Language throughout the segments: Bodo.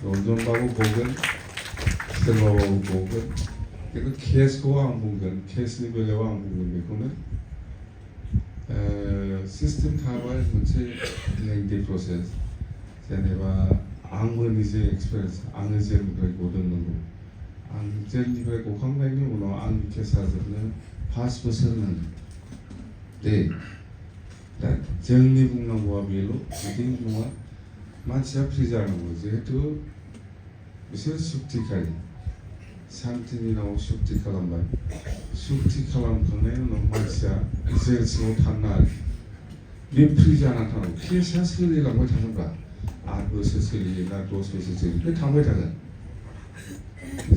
런던बाबो बुंगोन सोरबाबाबो बुंगोन खिन्थु केसखौ आं बुंगोन केसनि बेलायाव आं बुंगोन बेखौनो सिस्टेम थाबाय मोनसे लेंथि प्रसेस जेनेबा आंबो निजे एक्सपिरियेन्स आङो जेलनिफ्राय गदों नंगौ आं जेलनिफ्राय गखांनायनि उनाव आंनि केसा जोबनो 5 बोसोर नांगौ दे दा जोंनि बुंनांगौआ बेल' बिदि नङा मानसिया फ्रि जानांगौ जिहेतु बिसोर सुक्तिखारि शान्तिनि नामाव सुक्ति खालामबाय सुक्ति खालामखांनायनि उनाव मानसिया जेल सिङाव थानो आरो बे फ्रि जाना थानांगौ केसा सोलिलांबाय थागोनब्ला 8 बोसोर सोलियो ना 10 बोसोर सोलियो बे थांबाय थागोन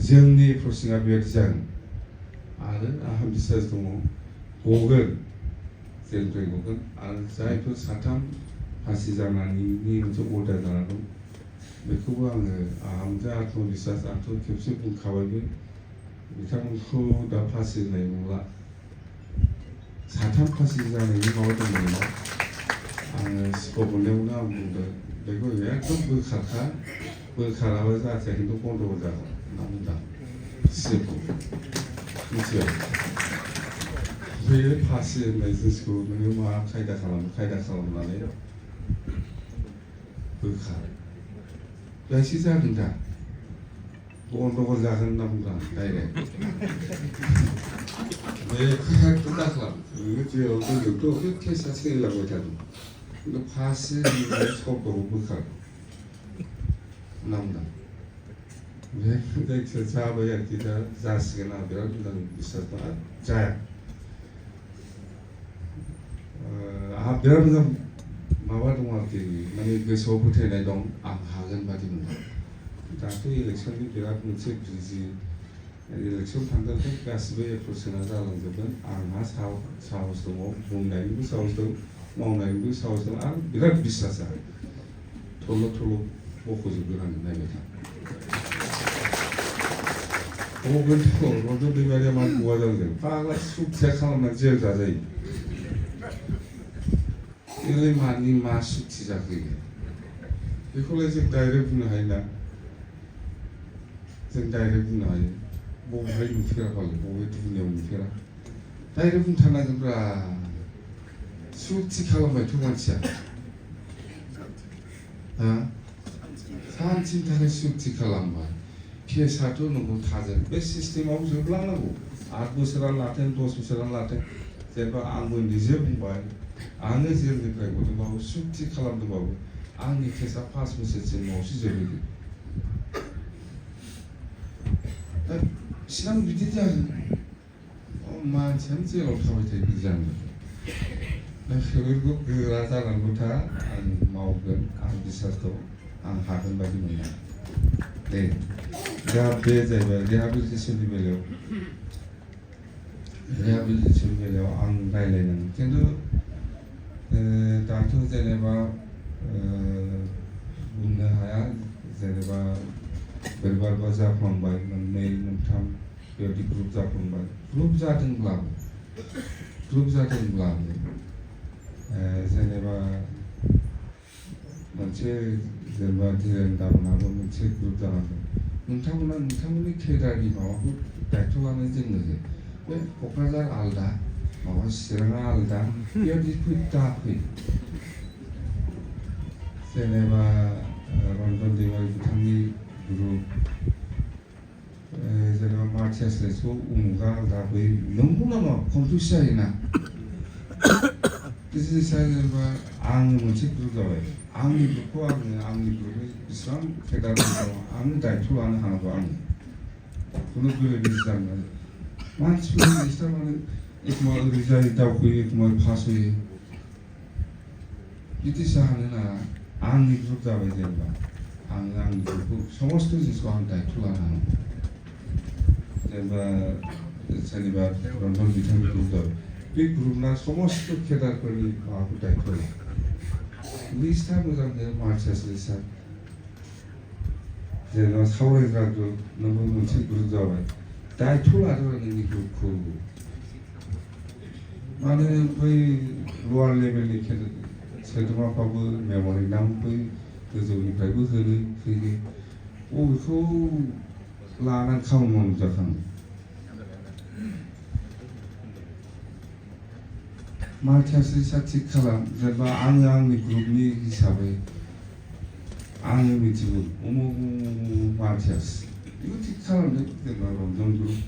जोंनि प्रसिङा बेबायदि जागोन आरो आंहा बिसास दङ गगोन जेलनिफ्राय गगोन आरो जायफोर साथाम फासि जानायनि मोनसे अर्डार जाना दं बेखौबो आङो आंहा मोनसे आत्मबिसास आंथ' खेबसे बुंखाबायबो बिथांमोनखौ दा फासि होनाय नंला साथाम फासि जानायनि माबा दंमोन ना आङो स्कप मोननायावनो आं बुंदों बेखौ एकदम बोखाराबा जाहाथे खिन्थु बन्द' जागोन होनना बुंदों सिखौ मिथिबाय बे फासि होननाय जिनिसखौ नोङो मा खायदा खालामनानै बोखार बेसे जागोन दा बन्द'गल जागोन होनना बुंदों डाइरेक्ट बेखौ एकदम दा खालाम नोङो जेराव दोनदोंथ' बे केसा सोलिलांबाय थादों खिन्थु फासि होननाय शब्दखौ बोखार होनना बुंदों बे जायखिया जाबाय आरोखि दा जासिगोन आं बिराद मोजां बिसास दं आरो जाया आंहा बिराद मोजां माबा दं आरोखि माने गोसोआव फोथायनाय दं आं हागोन बादि मोनदों दाथ' इलेक्सननि बिराद मोनसे बिजि इलेक्सन थांगोनखाय गासिबो एप्रोचना जालांजोबगोन आंहा साहस दङ बुंनायनिबो साहस दं मावनायनिबो साहस दं आरो बिराद बिसासा थल' बख'जोबगोन आं नायबाय था रन्जन दैमारिया मा गवा जागोन फाग्ला सुखिया खालामनानै जेल जाजायो बेलाय मानि मा सुक्ति जाखो बेखौलाय जों डाइरेक्ट बुंनो हायोना जों डाइरेक्ट बुंनो हायो बबेहाय नुफेरा फालाय बबे दुनियाव नुफेरा डाइरेक्ट बुंथारनांगोनब्रा सुक्ति खालामबायथ' मानसिया सानसेनि थाखाय सुक्ति खालामबाय केसाथ' नोंखौ थागोन बे सिस्टेमाव जोबलांनांगौ 8 बोसोरानो लाथों 10 बोसोरानो लाथों जेनेबा आंबो निजे बुंबाय आङो जेलनिफ्राय गदोंबाबो सुक्ति खालामदोंबाबो आंनि केसा 5 बोसोरसिमावसो जोबहैगोन दा सिगां बिदि जागोन मानसियानो जेलाव थाबाय थायो बिदि जागोन दा बेफोरखौ गोरा जानांगौ था आं मावगोन आं बिसास दं आं हागोन बायदि मोनदों दे दा बे जाहैबाय रिहाबिलिटेसननि बेलायाव आं रायज्लायनांगोन खिन्थु दाथ' जेनेबा बुंनो हाया जेनेबा बोरैबा जाफ्लांबाय 2 3 बेबायदि ग्रुप जाफ्लांबाय ग्रुप जादोंब्लाबो जेनेबा मोनसे जेनेबा धीरेन दामोनाबो मोनसे ग्रुप जानांगौ नोंथांमोननि केडारनि माबाखौ दायथ' लानो जोंनो बे क'क्राझार आलदा माबा चिराङा आलदा बेबायदि दाफै जेनेबा रन्जन दैमारि बिथांनि ग्रुप जेनेबा मार्टियास लेसखौ उमुगा आलदा बै नंगौ नामा कनफिउस जायोना जिनिसा जेनेबा आङो मोनसे ग्रुप जाबाय आंनि ग्रुपखौ आंनि ग्रुपनि बेसेबां केडार दङ आंनो दायथ' लानो हानांगौ आङो खुनु बेबायदि जानो मानसिफोरनि लिस्टआ माने एखम्बा ओरै जायो दावखोयो एखम्बा फासयो बिदि जानो नाङा आंनि ग्रुप जाबाय जेनेबा आंनि ग्रुपखौ समस्त जिनिसखौ आं दायथ' लानो हानांगौ जेनेबा सोरनिबा रन्जन बिथांनि ग्रुप जाबाय बे ग्रुपना समस्त केडारफोरनि माबाखौ दायथ' लायो लिस्टआ मोजांनो मार्चास लिस्टआ जेनेबा सावरायग्रा ग्रुप नोंबो मोनसे ग्रुप जाबाय दायथ' लादों नोंनि ग्रुपखौ माने बै लवार लेभेलनि सोद्रोमाफ्राबो मेम'रेन्डाम बै गोजौनिफ्रायबो होयो बेखौ लानानै खामानि मावनो जाखाङो मार्टियासो इसा थिग खालाम जेनेबा आङो आंनि ग्रुपनि हिसाबै आङो मिथिगौ उमुक मार्टियास बेखौ थिग खालामदो जेनेबा रन्जन ग्रुप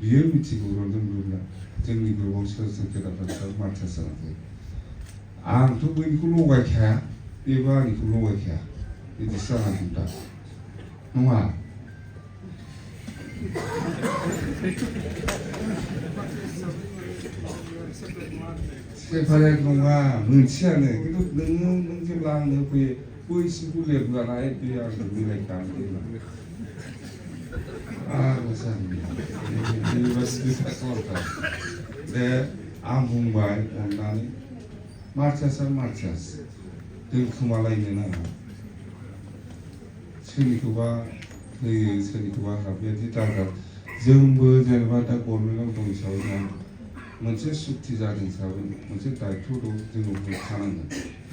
बियो मिथिगौ रन्जन ग्रुपना जोंनि ग्रुपआव सोर सोर खेलाफोर मार्टियास जानांगौ आंथ' बैनिखौ लगायखाया बेबो आंनिखौ लगायखाया बिदिसो जानानै दा नङा सेपारेट नङा मोनसेयानो खिन्थु नों जेब्ला आंनो फैयो बैसिमखौ लेबलानाय बे आंजों मिलायखानो दे आं बुंबाय अननानै मार्टियासआ मार्टियास दोनखोमालायनो नाङा सोरनिखौबा होयो सोरनिखौबा बेबायदि दागा जोंबो जेनेबा दा गभर्नमेन्टआव दं हिसाबै जों मोनसे सुक्ति जादों हिसाबै मोनसे दायित्व दं जोङो थानांगोन